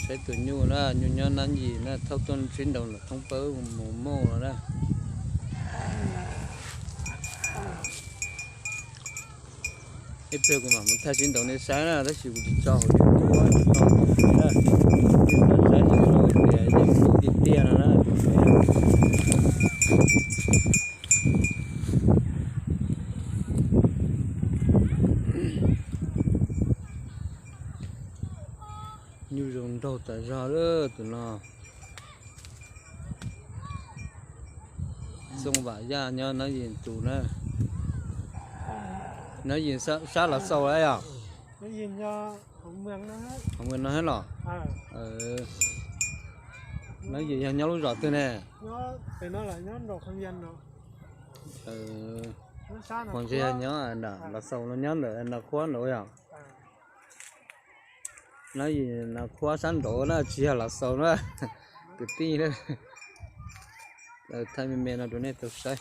Saib tus nyuj na, nyuj nyob Nab Yim na, thauj tuaj sib nraus ntawm thoob pawg mus moj no na. Ib pliag kuv mam mus thaij sib nraus nej saib na, tab sis kuv tsis tso hauv YouTube, tsis tso hauv YouTube na. Nej saib tso tias yeej tiag tiag no na. Nyuj zoo nraug tas zog lawm tus no. Txooj Vam Yaj nyob Nab Yim tus na. Nab Yim sab Lav Xaus lawm yom? Hauv no thiab los? Nab Yim yog nyob lub zos twg ne? Qhov ntshe yog nyob Lav Xaus no, nyob ntawm Nas Khuab ntawd yom? Nab Yim Nas Khuab sab nraud na, tsis yog Lav Xaus na. Kwv tij na, thaij me me no rau nej tau saib.